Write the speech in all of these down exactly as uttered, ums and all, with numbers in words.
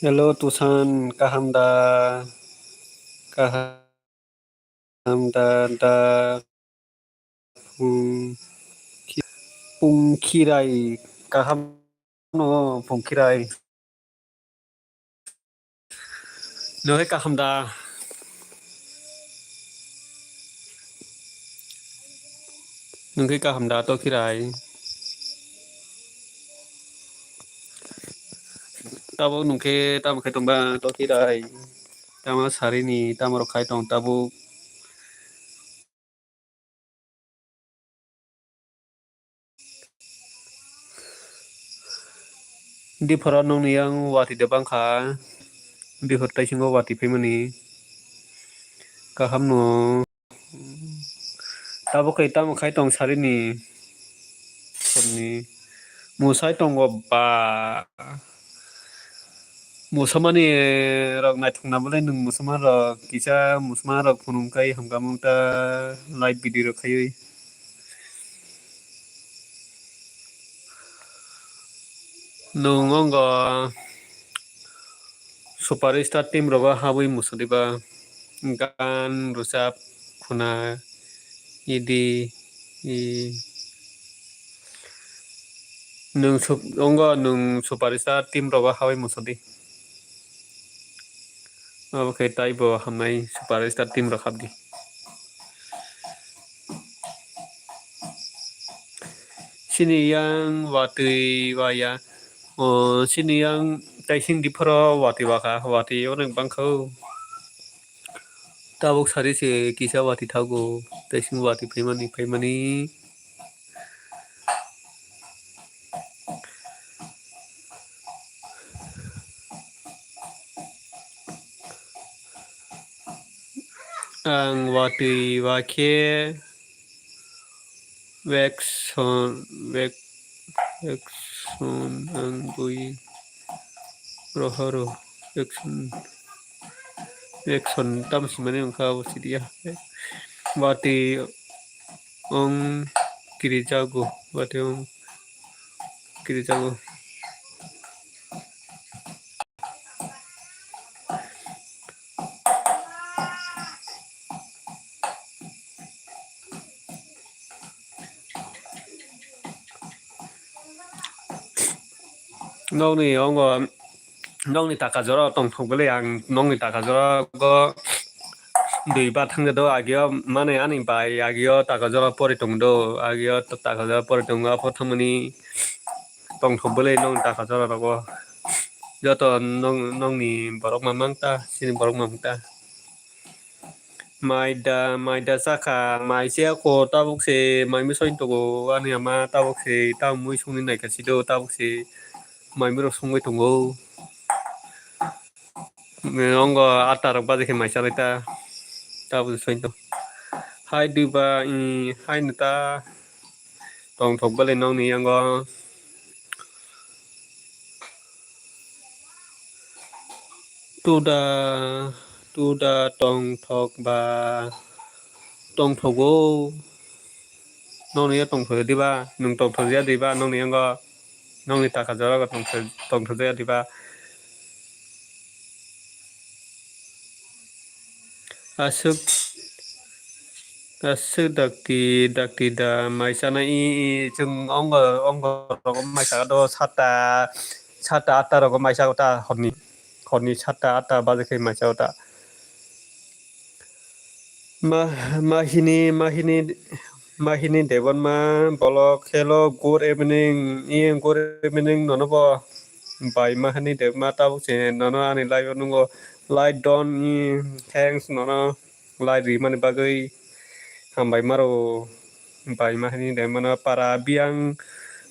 Hello, Tusan, kaham da? Kaham da, da. Pung, Pungkhirai, kaham no, Pungkhirai. Nokhe kaham da? Nokhe kaham da, Tokhirai? Tabuk nokhe tamo khai tongba, Tokhirai? Tamo sarini, tamo rok khai tong tabuk? Dipharo nokni yang watwi de bangkha, diphar taisingo watwi phaimani. Kaham no. Tabuk khe tamo khai tong sarini hwnwi mwsai tongo ba. Mwsamani rok naithokna bolai nwng mwsama rok kisa mwsama rok phunum kai hamkha mungta live video rok khaiwi. Nwng ongo superstar team rogo habwi musodiba gan rwchap khuna idi i nwng sup-, ongo nwng superstar team rogo habwi musodi. Abo khe taibo hamnai superstar team rok habdi. Chini yang watwi waya, o, chini yang taising dipharo watwi wakha, watwi onek bangkha o. Tabuk sari se kisa watwi thago, taising watwi phaimani, phaimani. Ang watwi wakhe wekson, wek-, wekson ang bui rohoro, wekson, wekson tam simani wngkha abo sidiya. Watwi ong kirijago, watwi ong kirijago. Nokni ongo, nokni taka jora tongthok bele ang nokni taka jora go dui ba thangja do agio mane ani bai agio taka jora pori tong do agio taka jora pori tongo apo thangmani tongthok bele nokni taka jora rogo joto nokni borok ma mangta chini borok ma mangta. Mai da, mai da chakha, mai se ako tabuk se mai mui soi tongo ani ama tabuk se ta mui songwi naikha sido tabuk se mai mui rok songwi tongo. Ongo atta rok baje khe mai chalai ta tabuk se soi tongo. Hai dui ba, hai no ta tongthok bele nokni yango. Tuda, tuda tongthok ba tongthogo. Nokni ya tongthok ya diba, nwng tongthok ya diba, nokni yango, nokni taka jora go tongthok, tongthok ya diba. Aswk, aswk dakti, dakti da mai chana i, i, chwng ongo, ongo rogo mai saka do sata, sata atta rogo mai saka ta horni, horni sata atta baje khe mai saka ta. Ma-, mahini, mahini, mahini debonma bolok hello, good evening, i, good evening nono bo. Bai mahini debma tabuk se nono ani live o nungo. Like don, i, thanks nono like rimani bagwi hambai maro. Bai mahini de mano para biyang,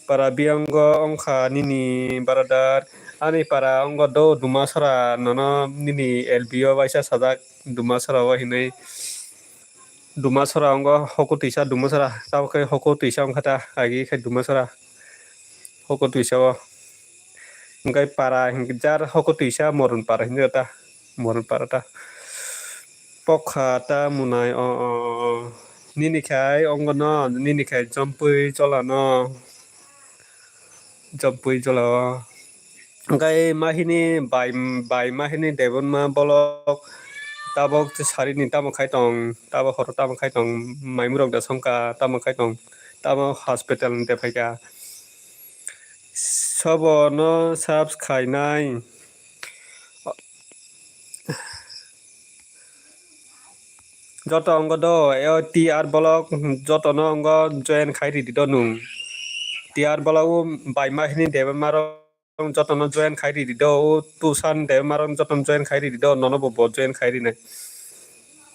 para biyango wngkha nini brother. Ani para wngkha do Dumasora nono nini L B o waisa sajak Dumasora o hinwi. Dumasora wngkha hoko twisa Dumasora tabuk khe hoko twisa wngkha ta agi khe Dumasora. Hoko twisa o. Hwnkhe para hinkhe jar hoko twisa Moron para hinwi ta. Moron para ta. Pokha ta munai o, o, o. Nini khai ongo no, nini khai jompui jola no. Jompui jola o. Hwnkhe mahini bai, bai mahini Debbarma bolok tabok sarini tamo khai tong, tabok horo tamo khai tong, maimurok da songkha tamo khai tong, tamo hospital ni de phaikha. Sobo no subs khainai. Joto ongo do, o T R bolok joto no ongo join khai ridi do nung. T R bolok o bai mahini Debbarma rok joto no join khai ridi do, o Tusan Debbarma rok joto no join khai ridi do, nono bo bo join khai rinai.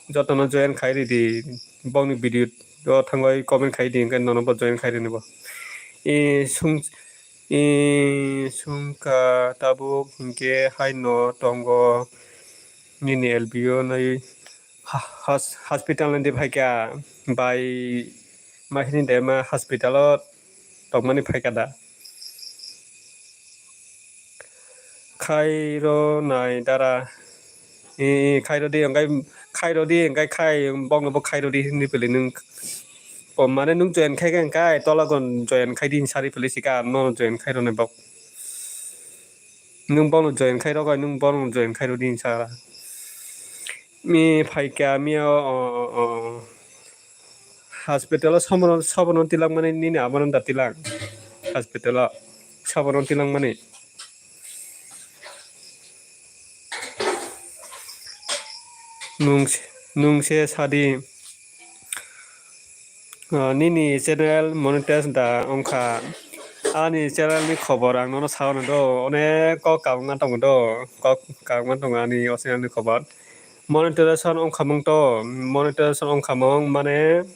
Joto no join khai ridi, bongni video o thangwi comment khai di, hwnkhe nono bo join khai rini bo. E sung, e sungkha tabuk hwnkhe haino tongo nini L B O nai ha-, hos-, hospital nai de phaikha bai mahini Debbarma hospital o tongmani phaikha da. Khairo nai dara. E, khairo di, hwnkhe khairo di, hwnkhe khai, bokno bo khairo di hinwi pili nwng. Mane nwng join khai khe hwnkhe tola gon join khai di hinwi sari pili sika, nono join khai rwnai bok. Nwng bokno join khai rwkha, nwng bokno join khai rw di hinwi sa. Mi phaikha, mi o, o, o, o. Hospital o sobono, sobono tilangmani nini abono da tilang. Hospital o sobono tilangmani. Nung se, nung se sadi. Ah, nini channel monetize da wngkha. Ani channel ni khobor ang nono sao no do. Onek kok kabangma tongo do. Kok kabangma tongo ani o channel ni khobor. Monetization wngkhamung to, monetization wngkhamung mane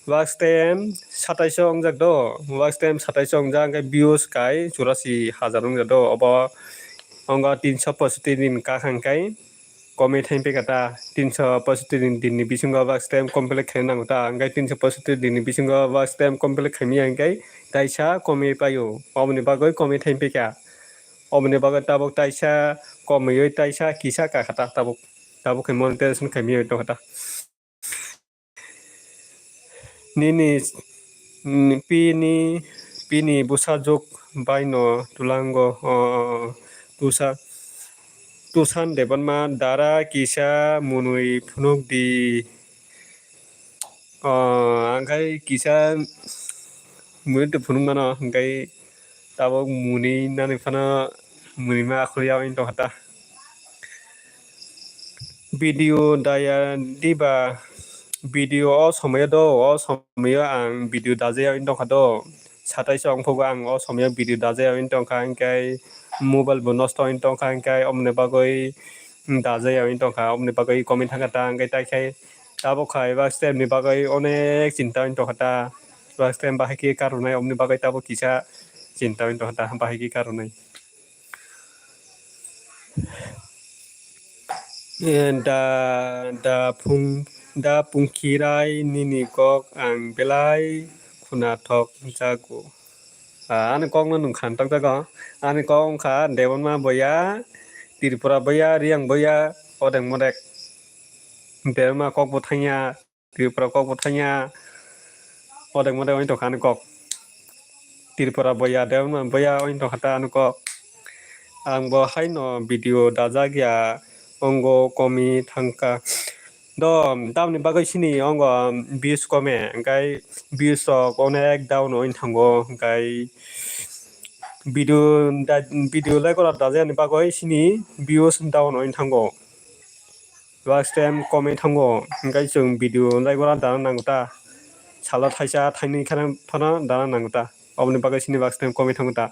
watch time satais o wngjak do, watch time satais o wngjak, hwnkhe views kai churasi hajar wngjak do, obo wngkha tinso poisotti din kha hwnkhe komwi thangpikha ta, tinso poisotti din, din ni bisingo watch time complete khaina nango ta, hwnkhe tinso poisotti din ni bisingo watch time complete khaimya hwnkhe taisa komwi paio, oboni bagwi komwi thangpikha. Oboni bagwi tabuk taisa komwiwi taisa kisa kakha ta tabuk, tabuk khe monetization khaimya tongkha ta. Nini, mm, pini, pini bwsajwk baino twlango, o, o, o, Tusa-, Tusan Debbarma dara kisa mwnwi phunuk di. O, ang khai kisa mwnwi twi phunuk mano, hwnkhe tabuk mwnwi nani phano mwnwi ma akhorya wngwi tongkha ta. Video daya diba, video o somoyo do, o somoyo ang video dajaya wngwi tongkha do. Satais o wngphugo ang o somoyo video dajaya wngwi tongkha, hwnkhe mobile bo nosto wngwi tongkha, hwnkhe oboni bagwi dajaya wngwi tongkha, oboni bagwi komwi thangkha ta, hwnkhe tai khai tabuk khai watch time ni bagwi onek chinta wngwi tongkha ta, watch time bahai khe karwnai, oboni bagwi tabuk kisa chinta wngwi tongkha ta, bahai khe karwnai. Eh, da, da phung, da pungkhirai nini kok ang belai khuna thok jago. Ah, ani kok no nwng khan tokjago. Ani kok wngkha Debbarma boya, Tripura boya, Riyang boya, odek modek. Debbarma kok bo thangya, Tripura kok bo thangya, odek modek wng tongkha ani kok. Tripura boya, Debbarma boya wng tongkha ta ani kok. Ang bo haino video dajak ya, ongo komi thangkha. Do, tamni bagwi sini ongo views kome, hwnkhe views rok onek down wng thango, hwnkhe video da, video like ora dajani bagwi sini views down wng thango. Watch time komwi thango, hwnkhe chwng video like ora dana nango ta, salo thaisa thainwi kheno phano dana nango ta, oboni bagwi sini watch time komwi thango ta.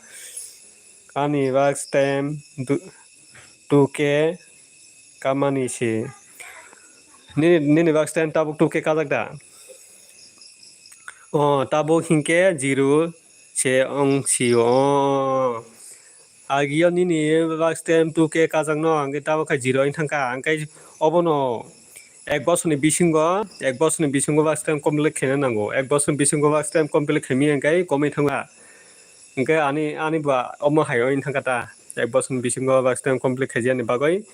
Ani watch time du-, two K kamani se. Nini, nini watch time tabuk two K kajak da? O, tabuk hinkhe zero se wng sio. Agio nini watch time two K kajakno, hwnkhe tabuk khe zero wng thangkha. Hwnkhe obono ek bosorni bisingo, ek bosorni bisingo watch time complete khaina nango. Ek bosorni bisingo watch time complete khaimaya hwnkhe komwi thangkha. Hwnkhe ani, ani ba omo hai wng thangkha ta. Ek bosorni bisingo watch time complete khaijani bagwi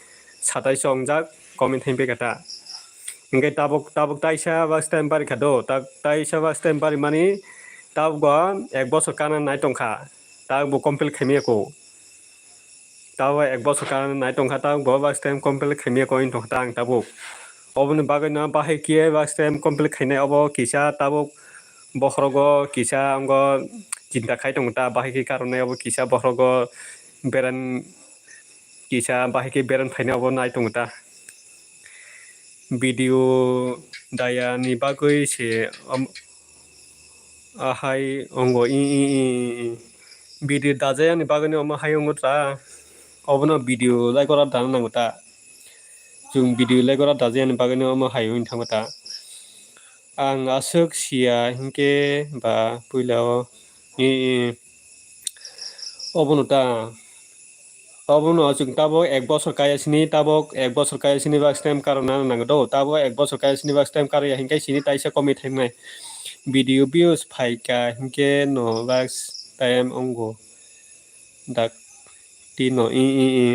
satais o wngjak, komwi thangpikha ta. Hwnkhe tabuk, tabuk taisa watch time barikha do, ta-, taisa watch time barimani tabukbo ek bosor kana nai tongkha, tabukbo complete khaimaya kho. Tabuk ek bosor karwi nai tongkha, tabuk bo watch time complete khaimya koi tongkha ta ang tabuk. Oboni bagwino bahai khe watch time complete khainai obo kisa tabuk bokhorogo kisa ongo chinta khai tongo ta, bahai khe karwnai obo kisa bokhorogo beran kisa bahai khe beran phainai obo nai tongo ta. Video dayani bagwi se, um, ahai ongo i, i, i, i. Video dajayani bagwino omo hai ongo ta. Obono video like ora dana nango ta. Chwng video like ora dajayani bagwino omo hai wng thango ta. Ang aswk siya hinkhe ba puila o, i, i. Obono ta. Obono chwng tabuk ek bosor kaya sini, tabuk ek bosor kaya sini watch time karwna nango do, tabuk ek bosor kaya sini watch time karya hinkhe sini taisa komwi thangnai. Video views phaikha hinkhe no watch time ongo dak tino i, i, i.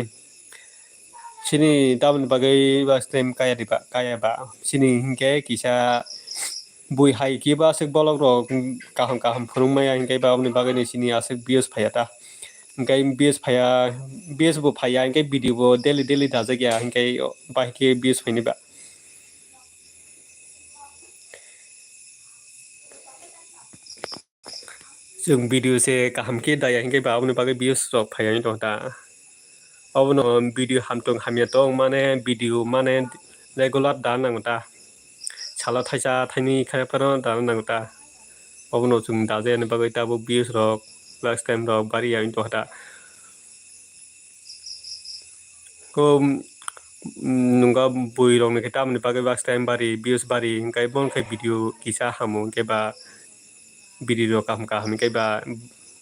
Sini tamoni bagwi watch time kaya diba, kaya ba. Sini hinkhe kisa bui hai khe ba aswk bolok rok kaham kaham phunuk maya hinkhe ba oboni bagwi ni sini aswk views phaiya ta. Hinkhe views phaiya, views bo phaiya hinkhe video bo daily daily dajak ya hinkhe bahai khe views phaini ba. Chwng video se kaham khe daya hinkhe ba aboni bagwi views rok phaiya wng tong ta. Obono video hamtong hamya tong mane video mane regular da nango ta. Salo thaisa thaini khe phano da nango ta. Obono chwng dajayani bagwi tabuk views rok watch time rok bari ya wng tong ta. Ko, mm, nungka bui rok ni khe tamoni bagwi watch time bari, views bari, hinkhe bono khe video kisa hamo, hinkhe ba video rok kaham kaham, hinkhe ba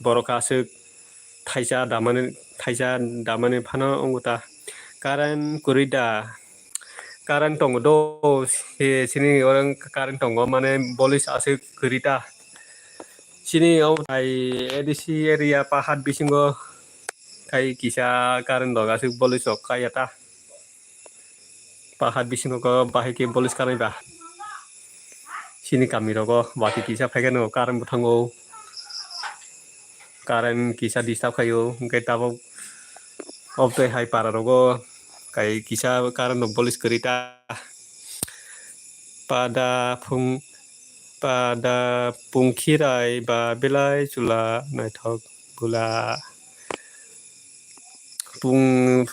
borok aswk thaisa damani, thaisa damani phano wngo ta. Current kwrwi da, current tongo do, se sini oro current tongo, mane police aswk kwrwi ta. Sini o hai A D C area pahat bisingo khai kisa current rok aswk police rok kaiya ta. Pahat bisingo khe bahai khe police kanai ba. Sini kami rogo bati kisa phai khe no current bo thango. Current kisa disturb khaio, hwnkhe tabuk obtwi hai para rogo kai kisa current rok police kwrwi ta. Pada phung, pada pungkhirai ba belai chwla naithok bwla. Pung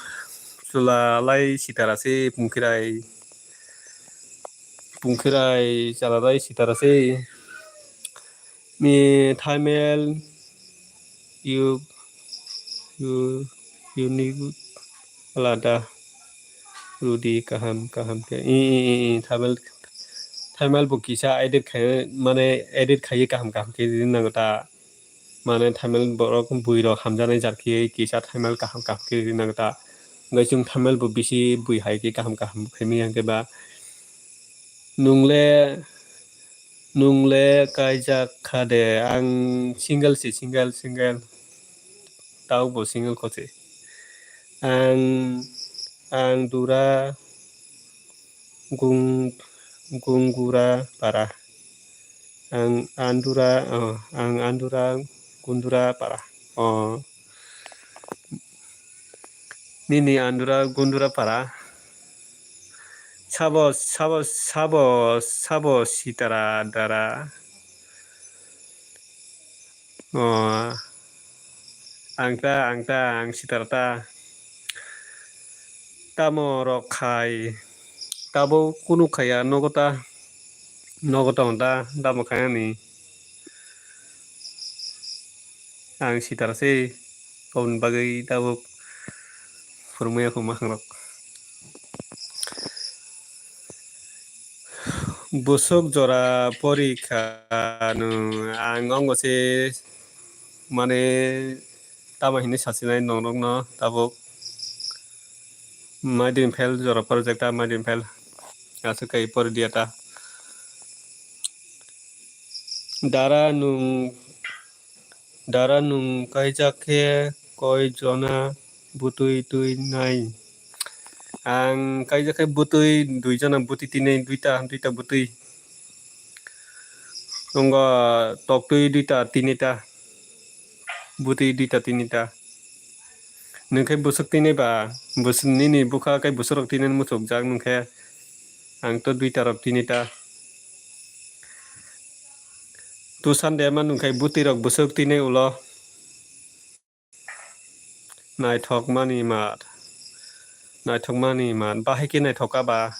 chwla lai sitara se pungkhirai. Pungkhirai chwla lai sitara se. Ni thaimel you, you, unique alada. Rudi kaham kaham khe. I, i, i, i, thaimel, thaimel bo kisa edit khai, mane edit khai kaham kaham khe rinani nango ta. Mane thaimel borok bui rok hamjaknai jar khe kisa thaimel kaham kaham khe rinani nango ta. Hwnkhe chwng thaimel bo bisi bui hai khe kaham kaham khaimani hwnkhe ba. Nungle, nungle kaijak kha de, ang single se, single, single. Tao bo single kho se. Ang, ang dura gung, gungura para. Ang andura, oh, ang andura gundura para. Oh. Nini andura gundura para. Sabo, sabo, sabo, sabo sitara dara. Oh. Ang ta, ang ta, ang sitara ta. Tamo rok khai. Tabo kunu khaya nogo ta. Nogo tong ta, tamo khainani. Ang sitara se, oboni bagwi tabuk phwrwngmaya kho mwkhang rok. Bwswk jora porikha nw, ang ongo se mane tamo hinwi sachinai norokno tabuk. Maidin fail jora project ta maidin fail. Aswk kai pori diya ta. Dara nung, dara nung kaijak khe koi jona bwtwi twi nai? Ang kaijak khe bwtwi dui jona, bwtwi tini duita, duita bwtwi. Tongo toktwi duita, tinita. Bwtwi duita, tinita. Nwng khe bwswk tini ba, bwswk nini bwkha khe bwswk rok tini muchukjak nwng khe. Ang to duita rok tini ta. Tusan de ma nwng khe bwtwi rok bwswk tini ulo. Naithokmani mat. Naithokmani mat. Bahai khe naithok ka ba?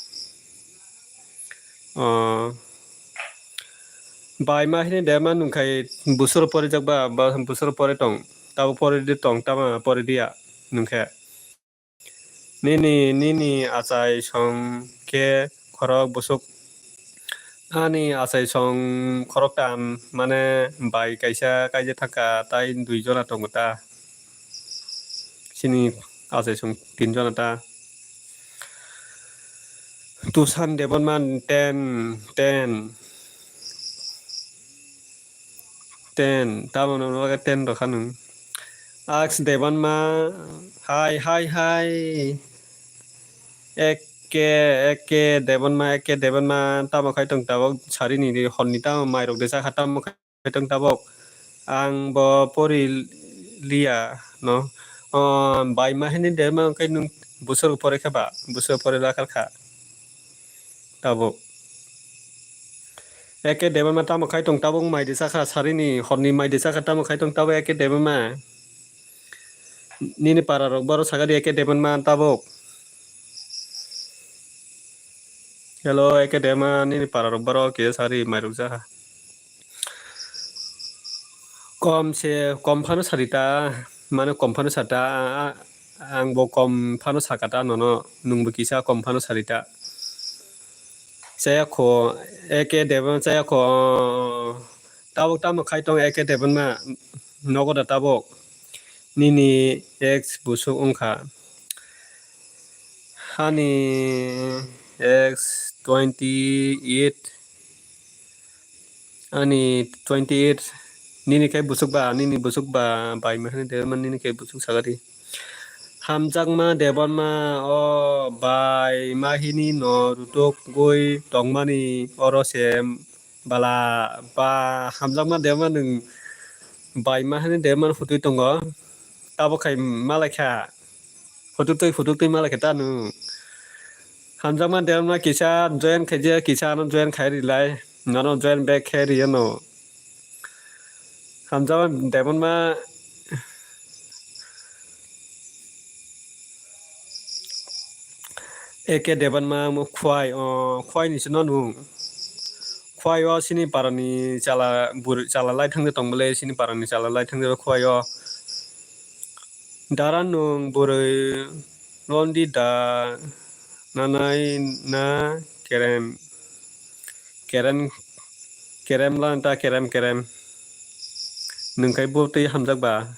O, bai ma hini de ma nwng khai busur pore jak ba, ba busur pore tong. Tabo pore di tong, tama pore dia nwng khe. Nini, nini achai song khe khorok busuk. Ani achai song khoroktam, mane bai kaisa kaijak thangkha, tai dui jona tongo ta. Chini achai song tin jona ta. Tusan Debonma ten, ten. Ten, tamo no lage ten rokha nung. Aks Debonma, hai, hai, hai. Ekke, ekke Debonma, ekke Debonma, tamo khai tong tabok sarini di honni tamo mairok de sakha tamo khai tong tabok. Ang bo pori liya no. O, bai ma hini Debonma khai nung busur pore khe ba, busur pore lakal kha. Tabok. Ekke Debonma tamo khai tong tabok mai de sakha sarini honni mai de sakha tamo khai tong tabok ekke Debonma. Nini para rok baro sakha di ekke Debonma tabok. Hello, ekke Debonma nini para rok baro ke sari mai rok jakha. Kom se, kom phano sari ta, mane kom phano sari ta, a-, a-, ang bo kom phano saka ta nono, nwng bo kisa kom phano sari ta. Chaya kho, ekke Debonma chaya kho, tabok tamo khai tong ekke Debonma, nogo da tabok. Nini ex busuk wngkha. Ani ex twenty eight. Ani twenty eight. Nini khe busuk ba, nini busuk ba, bai ma hini Debonma nini khe busuk sagari. Hamjakma Debonma, o bai ma hini no rutuk goi tongmani oro se bala ba hamjakma Debonma nwng bai ma hini Debonma hutui tongo. Tabo khai malai kha. Phutuktwi, phutuktwi malai khe ta nwng. Hamjakma Debonma kisa join khaijak, kisa ano join khai rilai. Nono join back khai rio no. Hamjakma Debonma, ekke Debonma mo khwai, o khwai ni sino nwng. Khwai o sini parani chala bur-, chala lai thangde tong bole, sini parani chala lai thangde khwai o. Dara nwng bwrwi londi da nanai na kerem, kerem, kerem lan ta kerem, kerem. Nwng khai bo twi hamjak ba?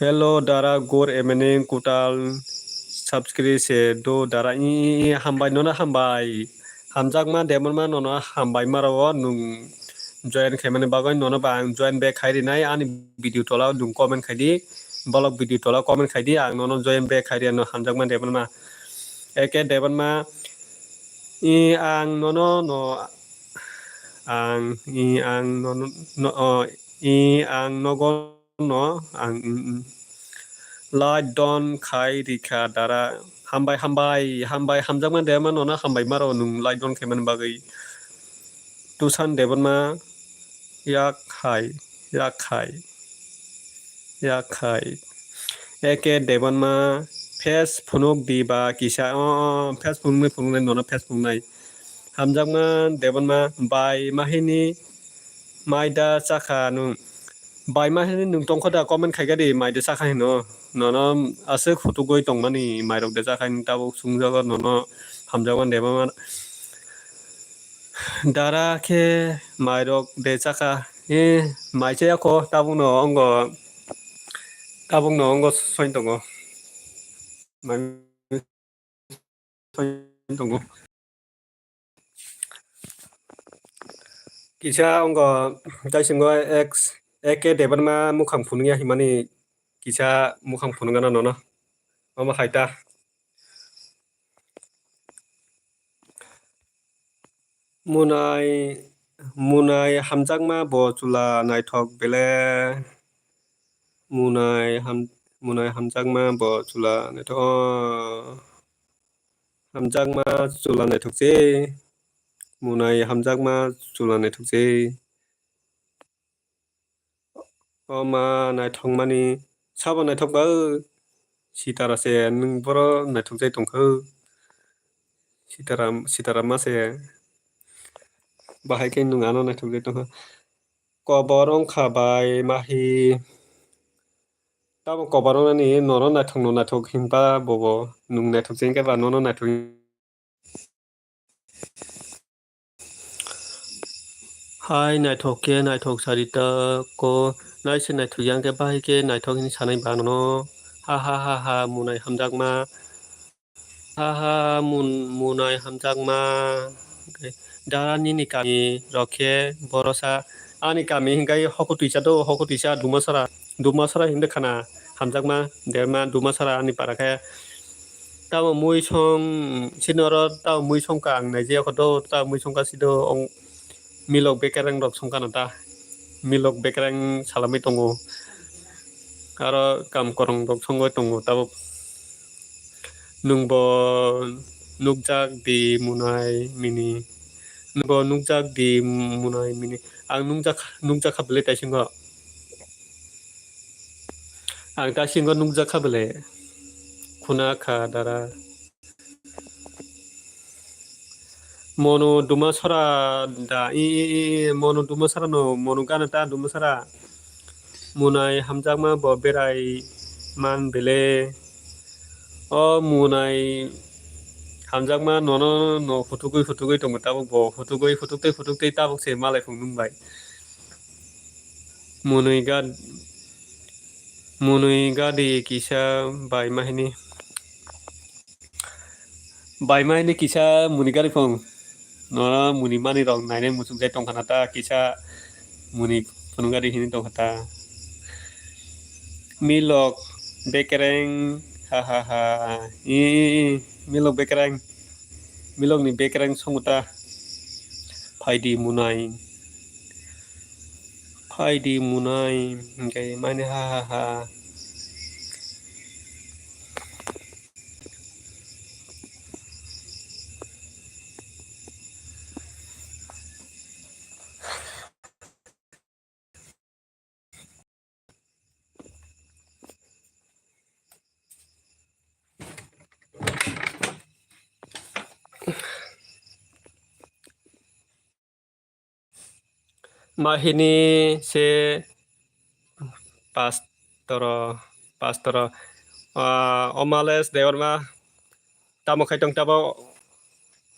Hello, dara gor evening kutal subscribe se do dara i, i, i, hambai nono hambai. Hamjakma Debonma nono hambai maro o nwng join khaimani bagwi nono ba ang join back khai rinai ani video tola o nwng comment khai di, bolok video tola o comment khai di ang nono join back khai ri ano hamjakma Debonma. Ekke Debonma i ang nono no ang i ang nono no o i ang nogo no ang, mm, mm. Like don khai rikha dara. Hambai, hambai, hambai, hamjakma Debonma nono hambai maro nwng like don khaimani bagwi. Tusan Debonma yak hai, yak hai, yak hai. Ekke Debonma face phunuk di ba kisa. O, o, face phunuknai, phunuknai, nono face phunuknai. Hamjakma Debonma bai mahini mai da chakha nwng. Bai ma hini nwng tongkho da comment khaikha di, mai de chakha hino. Nono aswk hutugwi tongmani mairok de chakha hini tabuk chwngjago nono hamjakma Debonma. Dara khe mairok de chakha. E, mai chaya kho tabukno ongo, tabukno ongo soin tongo. Mai tongo. Kisa ongo taisingo ex, ekke Debonma mukhang phunukya himani kisa mukhang phunukgana nono. Omo hai ta. Munai, munai hamjakma bo chwla naithok bele. Munai ham-, munai hamjakma bo chwla naithok. O, hamjakma chwla naithok se. Munai hamjakma chwla naithok se. O ma naithokmani sabo naithok ba, o. Sitara se nwng boro naithok jai tongkha, o. Sitaram, sitaram ma se. Bahai khe nwng ano naithok jai tongkha. Kobor wngkha bai mahi. Tamo kobor wngnani nono naithok no naithok hinba bobo nwng naithok jai khe ba nono naithok. Hai naithok khe naithok sari ta ko naise naithok yang khe bahai khe naithok hinwi sanai ba nono. Ha ha ha ha munai hamjakma. Ha ha mun-, munai hamjakma. Dara nini kami rok khe borosa. Ani kami hinkai hoko twisa do, hoko twisa Dumasara. Dumasara hinwi khana hamjakma, derma Dumasara ani para khe. Tamo mui song, sini oro tamo mui song ka ang naijak do, tamo mui song ka si do, ong milok bekereng rok song kano ta. Milok bekereng salamwi tongo. Aro kam korong rok songwi tongo tabuk. Nwng bo nukjak di munai mini. Nwng bo nukjak di munai mini. Ang nukjak, nukjak kha bwle taisingo. Ang taisingo nukjak kha bwle. Khuna kha dara. Mono Dumasara da, i, i, i, i, mono Dumasara no, mono gana ta Dumasara. Munai hamjakma bo berai man bele. O munai hamjakma nono no phutugwi phutugwi tongo tabuk bo. Phutugwi phutuktwi phutuktwi tabuk se malai phung nung bai. Munui gad-, munui gadi kisa bai mahini. Bai mahini kisa muni gari phung. Nora muni mani rok nainai muchung jai tongkha na ta kisa muni phunugari hini tongkha ta. Milok bekereng ha ha ha. I, i, i, milok bekereng. Milok ni bekereng songo ta. Phaidi munai. Phaidi munai. Hingke mani ha ha ha. Mahini se pastoro, pastoro, ah, Omales Debbarma tamo khai tong tabok,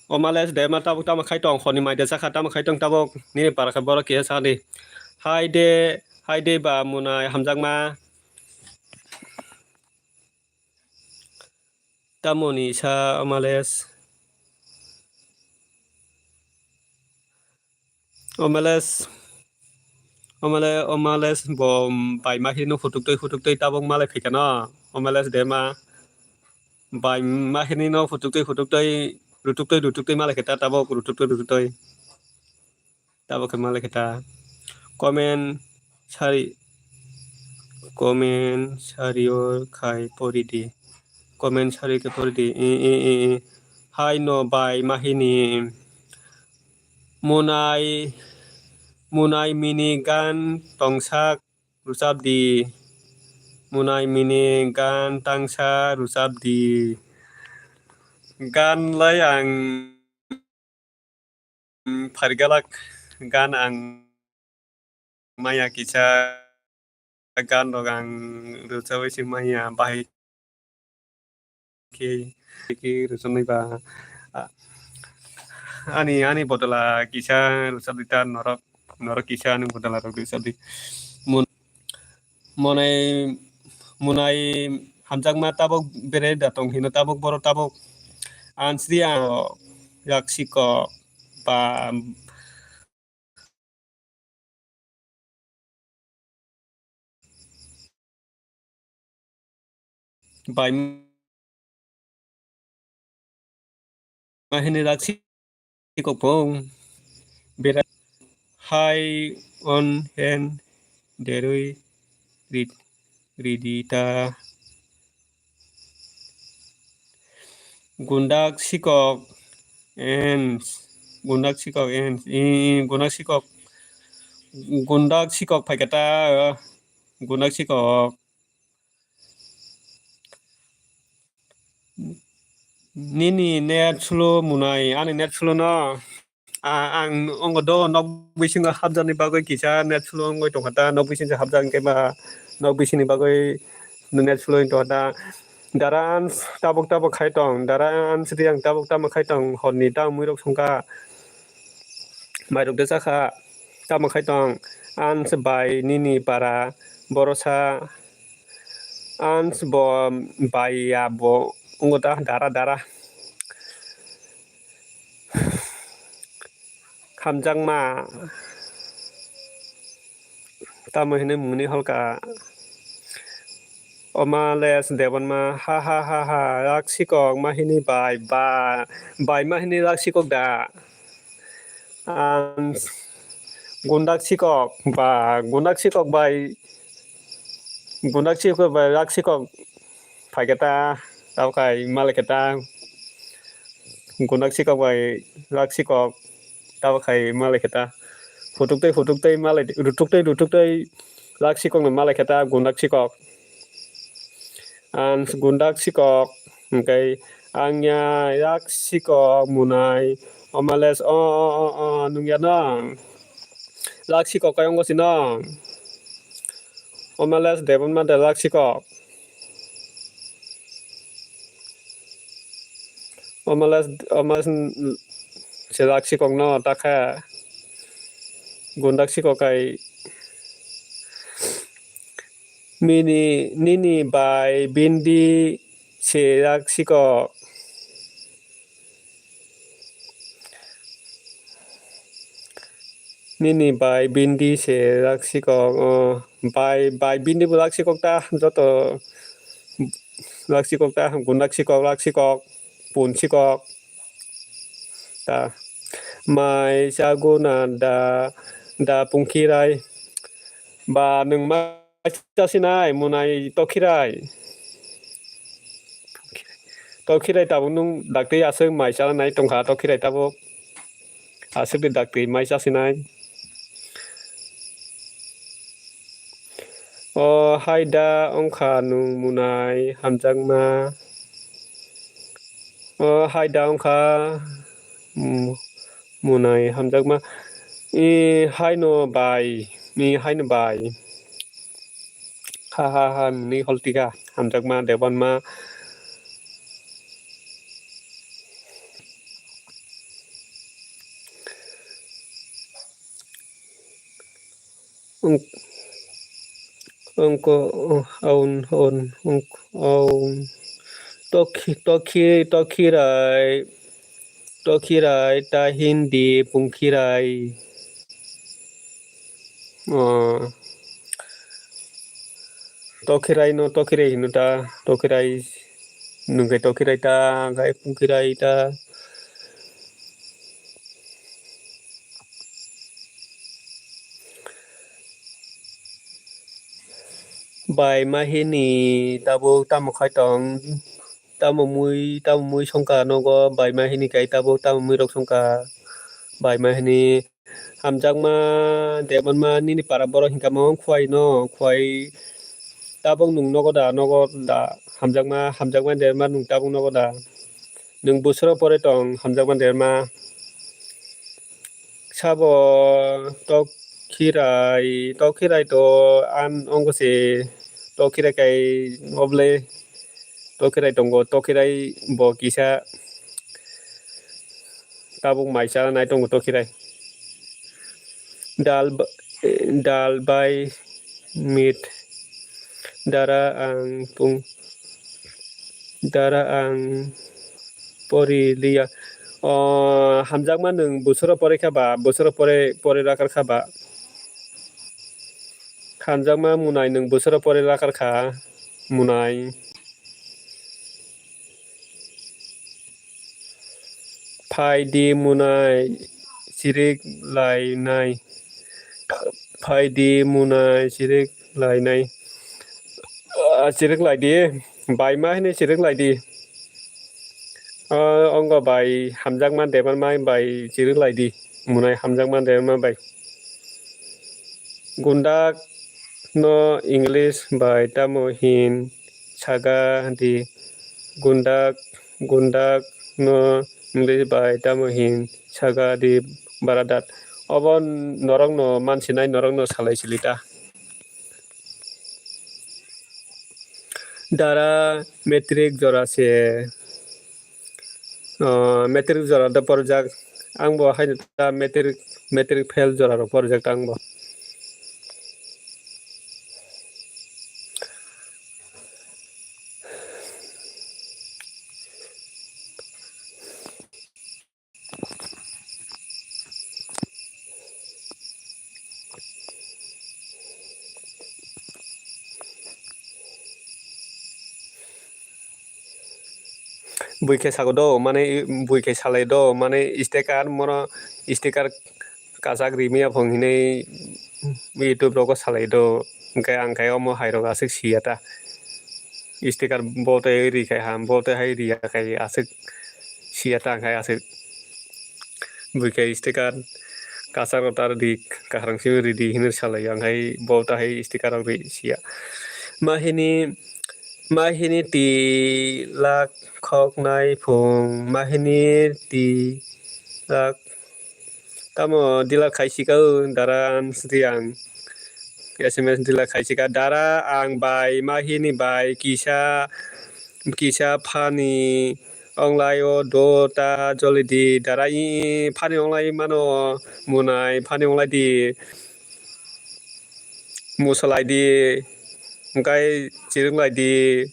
Omales Debbarma tabok tamo khai tong, honi maida sakha tamo khai tong tabok, nini para khe borok keha sadi. Hai de, hai de ba munai hamjakma. Tamoni sa Omales. Omales, Omale-, Omales bo bai mahino phutuktwi phutuktwi tabok malai phaikha no. Omales Debbarma bai mahini no phutuktwi phutuktwi rutuktwi rutuktwi malai khe ta tabok rutuktwi rutuktwi. Tabok khe malai khe ta. Comment sari, comment sari o khai pori di. Comment sari khe pori di. I, i, i, i. Hai no bai mahini. Munai, munai mini gan tongsak ruchap di. Munai mini gan tangsa ruchap di. Gan lai ang Phargalak gan ang maya kisa gan rok ang rwchawi se maya bahai khe, khe rwchabnai ba, a-, ani, ani bodola kisa rwchabdi ta norok, norok kisa ani bodola rok rwchabdi. Mun-, monai, monai hamjakma tabok bere da tong hino tabok boro tabok ansri ang yak siko ba bai mahini rak si kok pong bera hai on hen derui rit. Ridi ta. Gundak sikok ends. Gundak sikok ends. I, i, gundak sikok. Gundak sikok phaikha ta. Gundak sikok. Nini net slow munai, ani net slow no. A-, ang ongo do nok bisingo hapjakni bagwi kisa net slow wngwi tongkha ta, nok bisingsa hapjak hwnkhe ba nok bisingni bagwi net slow wngwi tongkha ta. Dara ans tabuk tabuk khai tong, dara ans riyang tabuk tamo khai tong, horni ta mui rok songkha, mairok de chakha, tamo khai tong, ans bai nini para borosa. Ans bo bai ya bo wngkha ta dara dara. Hamjakma tamo hinwi mungni holka. Oma les debonma ha ha ha ha rak sikok ma hini bai ba bai ma hini rak sikok da. Ang gundak sikok ba gundak sikok bai gundak sikok bai rak sikok phaikhe ta tamo khai malai khe ta gundak sikok bai rak sikok tamo khai malai khe ta hutuk tei hutuk tei malai rutuk tei rutuk tei rak sikok no malai khe ta gundak sikok. Ang gundak sikok, hwnkhe ang ya yak sikok munai, omales o, o, o, o, nung ya no. Lak sikok kayong gosi no. Omales debon ma de lak sikok. Omales, omales se lak sikok no takha. Gundak sikok kai. Mini, nini bai bindi se rak sikok. Nini bai bindi se rak sikok. O, bai, bai bindi bo rak sikok ta joto rak sikok ta gundak sikok rak sikok pun sikok. Ta mai chaguna da da pungkhirai ba nwng ma chasinai munai tokhirai tokhirai tabuk nwng daktwi aswk mai chanai tongkha tokhirai tabuk aswk de daktwi mai chasinai. O hai da wngkha nwng munai hamjakma. O hai da wngkha, mm, munai hamjakma. I haino bai, i haino bai. Ha ha ha, ni holtika hamjakma, debonma. Wng-, wngko, aun, aun, wng-, aun. Tokhi-, tokhi-, tokhirai, tokhirai, ta hindi, pungkhirai. O, tokhirai no, tokhirai hino ta, tokhirai, nungke tokhirai ta, gai pungkhirai ta. Bai ma hini tabuk tamo khai tong, tamo mui, tamo mui songkha nogo, bai ma hini kai tabuk tamo mui rok songkha, bai ma hini hamjakma, debonma, nini para borok hinkha mo khwai no, khwai tabuk nwng nogo da, nogo da, hamjakma, hamjakma, debonma nwng tabuk nogo da. Nwng bwswro pore tong hamjakma derma. Sabo tokhirai, tokhirai to an ongko se tokhirai kai oble tokhirai tongo, tokhirai bo kisa tabuk mai cha nai tongo tokhirai. Dal ba-, dal bai meat. Dara ang pung, dara ang pori liya. O, hamjakma nwng bwswro pore kha ba, bwswro pore, pore rakar kha ba. Hamjakma munai nwng bwswro pore rakar kha munai. Phaidi munai chirik lainai. Phaidi munai chirik lainai. Ah, chirwk lai di, bai ma hinwi chirwk lai di. Ah, ongo bai hamjakma Debbarma bai chirwk lai di, munai hamjakma Debbarma bai. Gundak no English bai tamo hin saga di, gundak, gundak no English bai tamo hin saga di, brother. Obo norokno mansinai, norokno salai sili ta. Dara matric jora se, ah, matric jora da porjak. Ang bo haino ta matric, matric fail jora rok porjak ta ang bo. Bui khe sago do, mane bui khe salai do, mane sticker, mono sticker kachak ri maya phung hinwi YouTube rogo salai do. Hwnkhe ang khe omo hai rok aswk siya ta. Sticker bo tei ri khai ham, bo tei hai riya khai aswk siya ta, ang khai aswk. Bui khe sticker kachak rok ta ri, kahrang simi ri di hinwi salai, ang khai bo ta hai sticker rok ri siya. Mahini, mahini ti lak khok nai phung, mahini ti lak. Tamo dila khai sika o dara, ang sri ang S M S dila khai sika dara, ang bai mahini bai kisa, kisa phani onglai o do ta joli di dara, i phani onglai mano munai phani onglai di. Musalai di, hwnkhe chirwk lai di,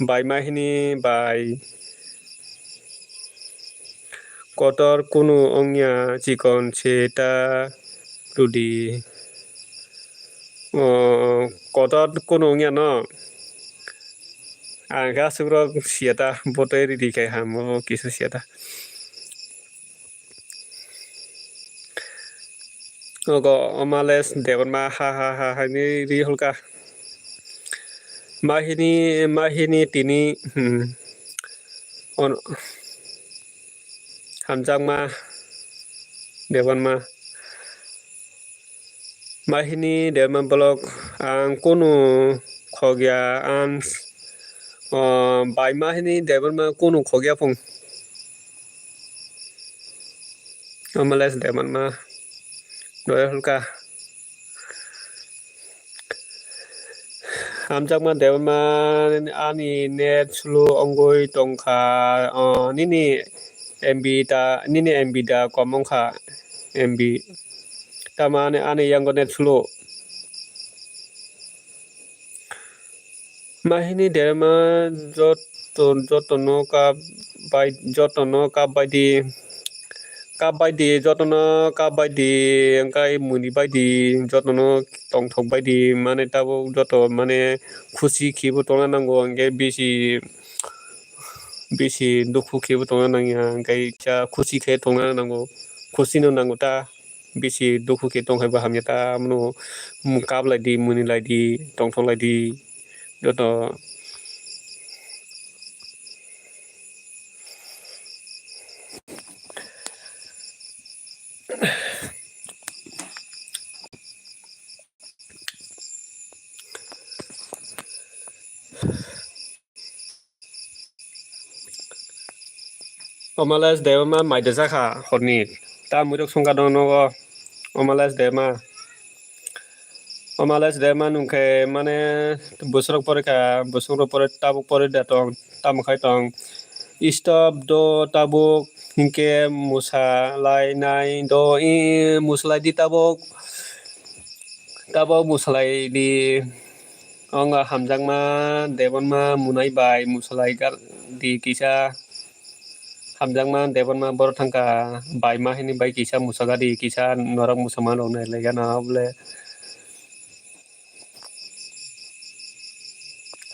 bai ma hini bai. Kotor kunu wngya, chikon se ta rw di. O, kotor kunu wngya no? Ang khe aswk rok siya ta, bo tei rw di khai ham, bo kisa siya ta. Ogo Omales Debbarma ha ha ha ha ni ri holka. Mahini, mahini tini, hmm. On, hamjakma Debbarma. Mahini Debbarma vlog, ang kunu khogya, ang, o, bai mahini Debbarma kunu khogya phung. Omales Debbarma, doya hulka. Hamjakma Debbarma, ani net slow wngwi tongkha, o, nini M B ta, nini M B da kom wngkha, M B. Tamani ani yango net slow. Mahini Debbarma joto, jotono kap bai, jotono kap bai di, kap bai di, jotono kap bai di, wngkha muni bai di, jotono tongthok bai di, mane tabuk joto mane khusi khe bo tongna nango, hwnkhe bisi, bisi dukhu khe bo tongna nangya, hwnkhe kisa khusi khe tongna nango, khusi no nango ta. Bisi dukhu khe tongkhai bo hamya ta mano, kap lai di, muni lai di, tongthok lai di, joto. Omales Debbarma mai de jakha horni. Ta muirok songkha dong nogo. Omales Debbarma. Omales Debbarma nungkhe mane bwswrok porikha, bwswrok pore tabuk pore da tong, tamo khai tong. Stop do tabuk hinkhe musa lai nai do i musa lai di tabuk. Tabuk musa lai di. Wngo hamjakma Debbarma munai bai musalai gar di kisa. Hamjakma Debbarma borok thangkha bai ma hini bai kisa musa gari kisa norok musamani rok nai lai gana obo le.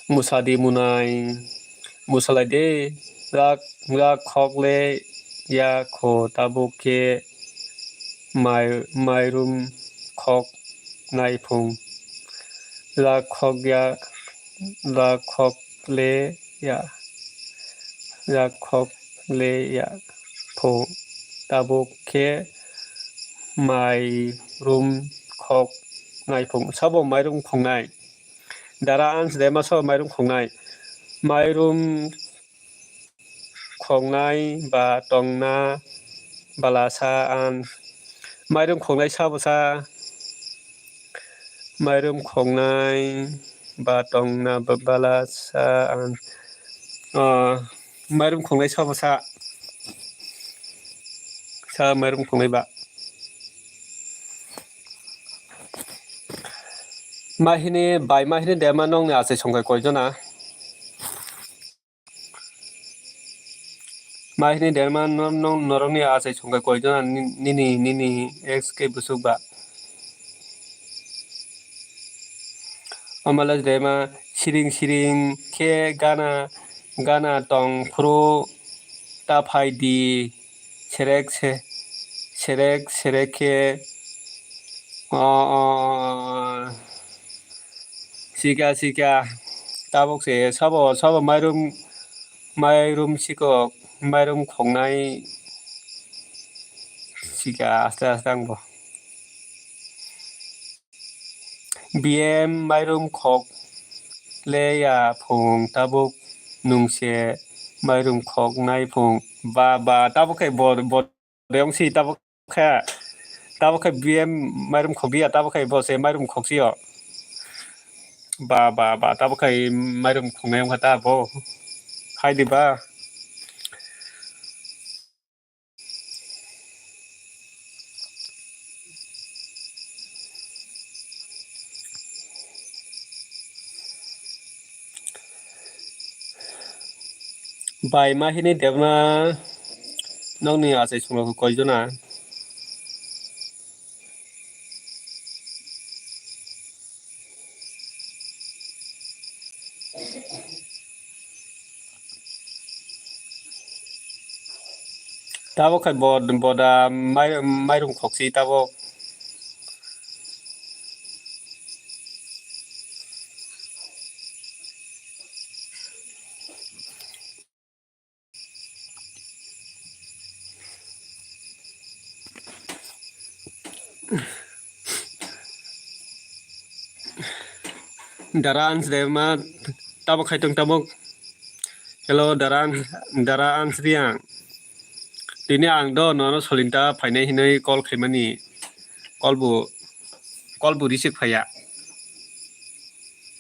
Musa di munai musalai de rak rak khok le ya kho tabuk khe mai mairum khok nai phung. Rak khok ya rakhok le ya, rakhok le ya pho. Tabuk khe mairum khok nai pho. Sabo mairum khongnai. Dara ans de ma sabo mairum khongnai. Mairum khongnai ba tongna bala sa an. Mairum khongnai sabo sa. Mairum khongnai ba tongna ba bala sa an. Ah, mairum khongnai sabo sa. Sa mairum khongnai ba. Mahini bai mahini dema nongni achai songkai koijona. Mahini dema no-, no-, norokni achai songkai koijona ni-, nini, nini ex khe bwswk ba. Amala dema siring siring khe gana, gana tong phuru ta phai di. Serek se-, serek serek khe, o, o, sika sika tabuk se sabo, sabo mairum, mairum sikok, mairum khoknai sika aste aste ang bo. B M mairum khok le ya phung tabuk nungse mairum khok nai phung. Ba, ba, tabuk khe bo, bo, de wng si tabuk khe, tabuk khe B M mairum khok ya, tabuk khe bo se mairum khok si yo. Ba, ba, ba, tabuk khe mairum khok nai wng kha ta bo. Hai di ba. Bai ma hini debma nokni achai songno koijona. Tabuk khe bo-, boda mai-, mairum khokchi tabuk. Dara ans de ma tamo khai tong tamo. Hello, Dara ans, Dara ans Riang. Tini ang do nono solinta phainai hinui call khaimani. Call bo, call bo receive phaiya.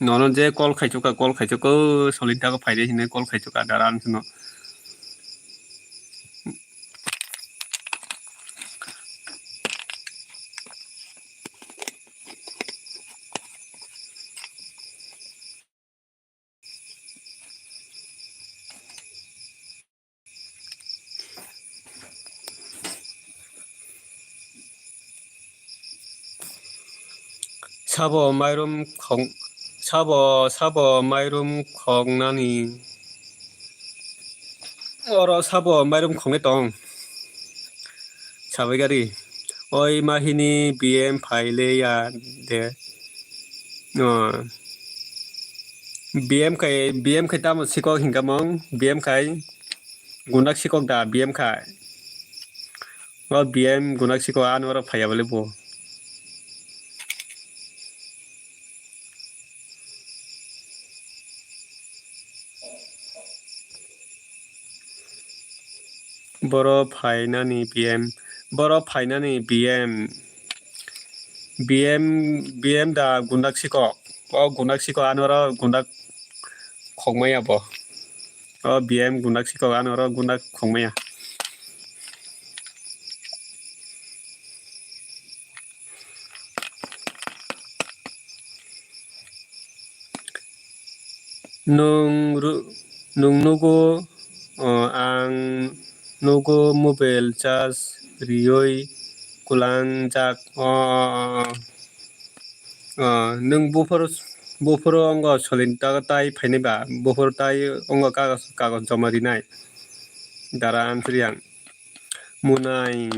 Nono je call khaichukha, call khaichukha, solinta khe phainai hinui call khaichukha Dara ans no. Sabo mairum khong-, sabo, sabo mairum khongnani. Oro sabo mairum khongnai tong. Sabai gari. Oi mahini B M phaile ya de. Oh. B M khai, B M khai tamo sikok hinkamong. B M khai gunak sikok da B M khai. O B M gunak sikok ano oro phaiya bole bo. Boro phainani B M, boro phainani B M, B M, B M da gundak sikok, o gundak sikok anoro gundak khokmaya bo, o B M gundak sikok anoro gundak khokmaya. Nwng ru-, nwng nugo, o, ang nugo mobile charge riui kwlangjak. O, o, o, o. O, nwng buphuru, buphuru ongo solin ta-, tai phainai ba, buphuru tai ongo kagos, kagos joma rinai. Dara answer yang. Munai.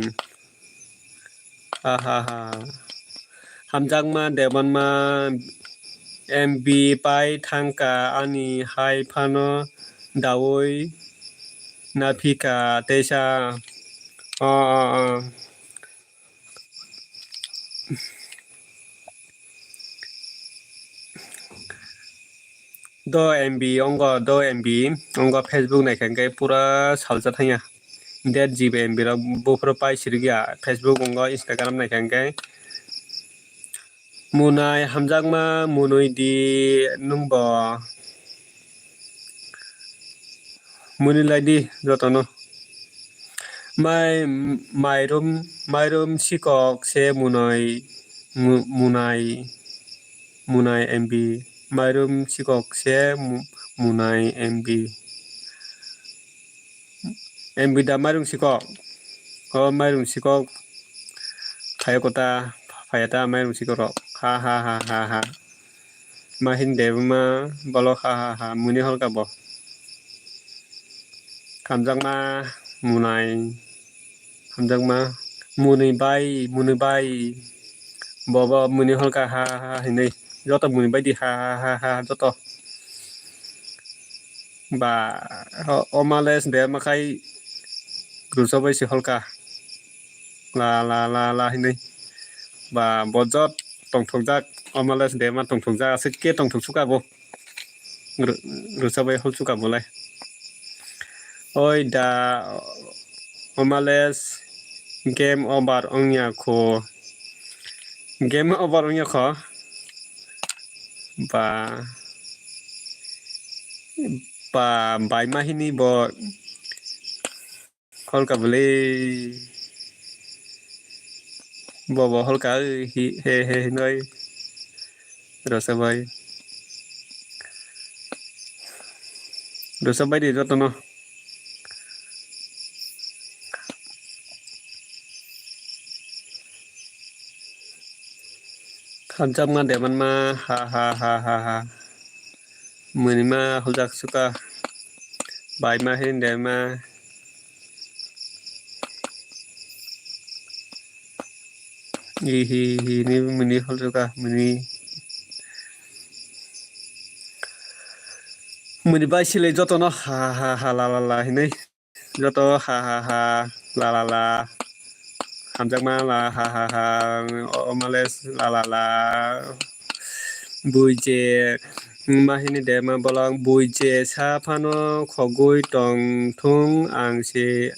Ahaha. Hamjakma, Debanma, M B pai thangkha ani hai phano daui naphikha teisa. O, o, o. Do M B ongo, do M B ongo Facebook naikha hwnkhe pura salsa thangya. Dead G B M B rok buphuru pai sirikya. Facebook ongo, Instagram naikha hwnkhe. Munai hamjakma munui di nwngbo. Muni lai di jotono. Mai, mairum, mairum sikok se munai, mu-, munai, munai M B. Mairum sikok se mu-, munai M B. M B da mairum sikok. O mairum sikok. Phai kota, phai ta mairum sikok rok. Ha, ha, ha, ha, ha. Ma hin de ma bolok ha ha ha muni holka bo. Hamjakma munai. Hamjakma muni bai, muni bai. Bo bo muni holka ha ha ha hinui. Joto muni bai di ha ha ha ha joto. Ba o-, omales de makai ruso bai si holka. La, la, la, la hinui. Ba, bojot tongthokjak, omales de ma tongthokjak, aswk khe tongthok suka bo. Ru-, rusa bai hol suka bo lai. Oi da, omales game over wngya kho. Game over wngya kho. Ba, ba, bai ma hini bo. Holka bwle. Bobo holka, oi, hi, he, he, hinoi. Rosa bai. Rosa bai di jotono. Khamjakma demanma, ha, ha, ha, ha, ha. Mwnima huljak suka. Baima hin dema. Hi, hi, hi, ni muni holsuka, muni. Muni bai sile jotono ha, ha, ha, la, la, la, hinui. Joto ha, ha, ha, la, la, la. Hamjakma la, ha, ha, ha. O, omales, la, la, la. Buije, ma hini de ma bolong. Buije sa phano khogwi tong thung ang se.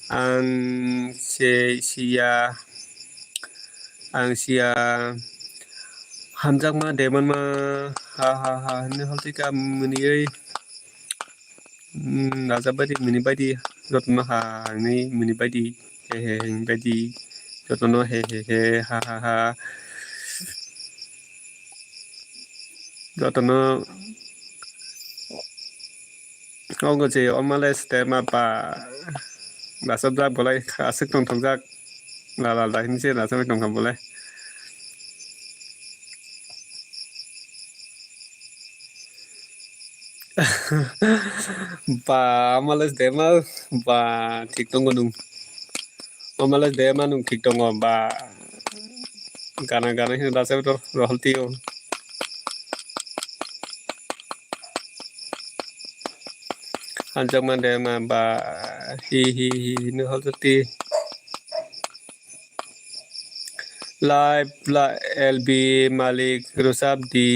Ang se siya, ang siya hamjakma demanma ha ha ha hinui holtwi ka mwniyoi, mm, raja baidi muni baidi jotono ha ha hinui muni baidi he he hinui baidi jotono he he he ha ha ha jotono. Ogo je omales de ma ba basa bla bolai aswk tongthokjak lal lal da hinse nachawi tongkha bolai. Ba omales de ma ba thik tongo nung. Omales de ma nung thik tongo ba gana gana hino nachawi rohol tio. Hanjakma de ma ba hi hi hi hino hol jati. Live la L B Malik rwchap di.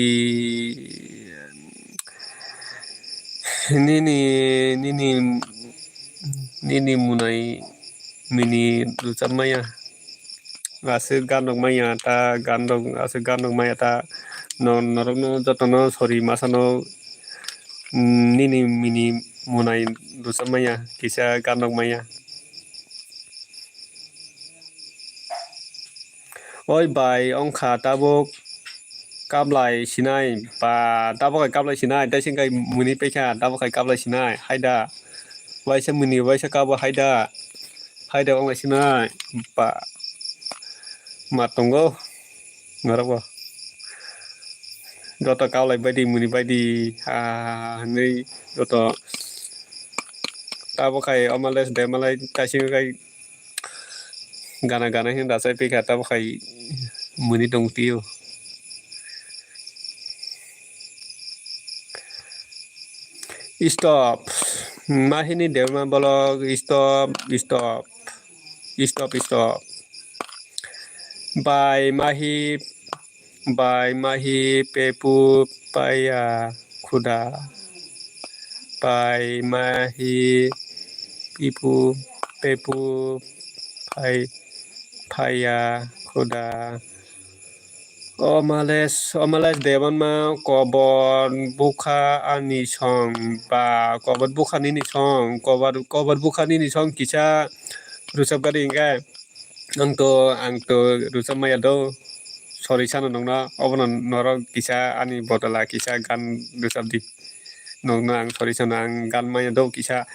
Nini nini nini munai mini rwchap maya. Aswk gan rok maya ta gan rok aswk gan rok maya ta norok no joto no sori masa no nini mini munai rwchap maya kisa gan rok maya. Oi bai wngkha tabuk kablai sinai ba tabuk hai kablai sinai tei singkai muni paikha tabuk hai kablai sinai haida waisa muni waisa kabo haida haida wnglai sinai ba ma tongo norok bo joto kablai baidi muni baidi ha hinui joto tabuk hai omales de malai kaising kai. Gana gana hino da chai pekha tabuk hai muni tong tio. Stop. Mahini Debbarma bolok stop, stop. Stop, stop. Bai mahi, bai mahi pepu paya khuda. Bai mahi pipu pepu pai paya khuda. Omales, Omales Debbarma kobor bukha ani song ba kobor bukha nini song, kobor, kobor bukha nini song kisa rwchapgari hingkhe ang to, ang to rwchap maya do. Sorry sano nongno, obono norok kisa ani bodola kisa gan rwchap di. Nokno ang sorry sano ang gan maya do kisa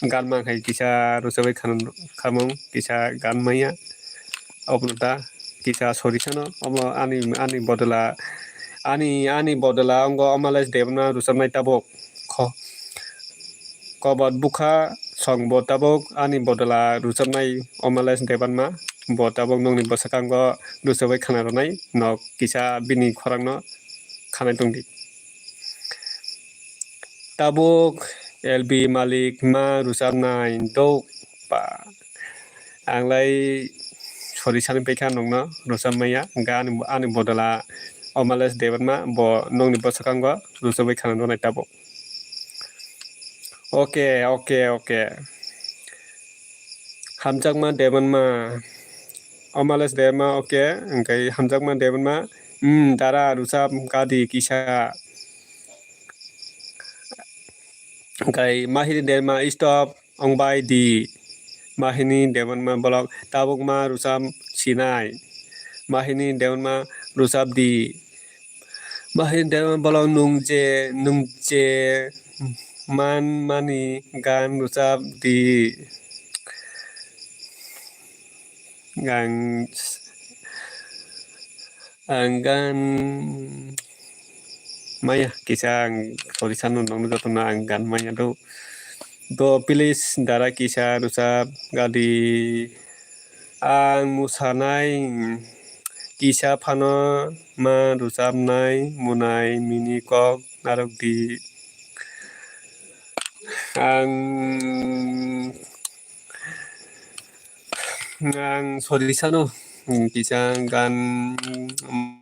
gan mankha kisa rwchapwi khana khamung kisa gan maya obono ta kisa sorry sano omo ani ani bodola ani ani bodola ongo Omales Debbarma rwchapnai tabuk kho kobor bukha song bo tabuk ani bodola rwchapnai Omales Debbarma bo tabuk nokni bwswkango rwchapwi khana rwnai nok kisa bini khorangno khanai tongdi. Tabuk L B Malik ma rwchapnai dok pa. Ang lai sorry sani paikha nokno rwchap maya, hwnkhe ani, ani bodola Omales Debbarma bo nokni bwswkango rwchapwi khana rwnai tabuk. Oke, oke, oke. Hamjakma Debbarma, Omales Debbarma, oke, hwnkhe Hamjakma Debbarma, hmm, dara rwchap gadi kisa. Hwnkhe Mahini Debbarma stop wngbai di. Mahini Debbarma bolok tabukma rwchap sinai. Mahini Debbarma rwchap di. Mahini Debbarma bolok nwng je, nwng je man mani gan rwchap di. Ang, ang gan maya kisa ang sorry sano nokno jotono ang gan maya do. Do please dara kisa rwchap gadi. Ang musanai kisa phano ma rwchapnai munai mini kok narwk di. Ang, ang sorry sano, kisa gan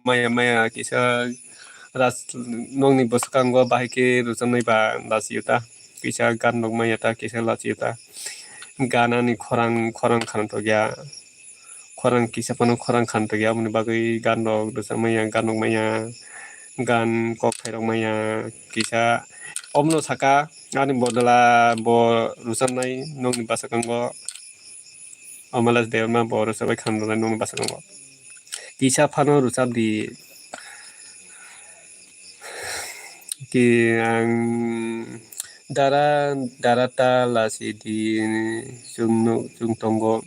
maya maya kisa ras nokni bwswkango bahai khe rwchapnai ba lachiyo ta, kisa gan rok maya ta, kisa lachiyo ta. Gan ani khorang, khorang khantok ya. Khorang kisa phano khorang khantok ya, aboni bagwi gan rok rwchap maya, gan rok maya, gan kok khairok maya kisa. Omono saka ani bodola bo rwchapnai nokni bwswkango, Omales Debbarma bo rwchapwi khanrwnai nokni bwswkango. Kisa phano rwchap di. Ki ang dara, dara ta lachi di chwng nuk, chwng tongo.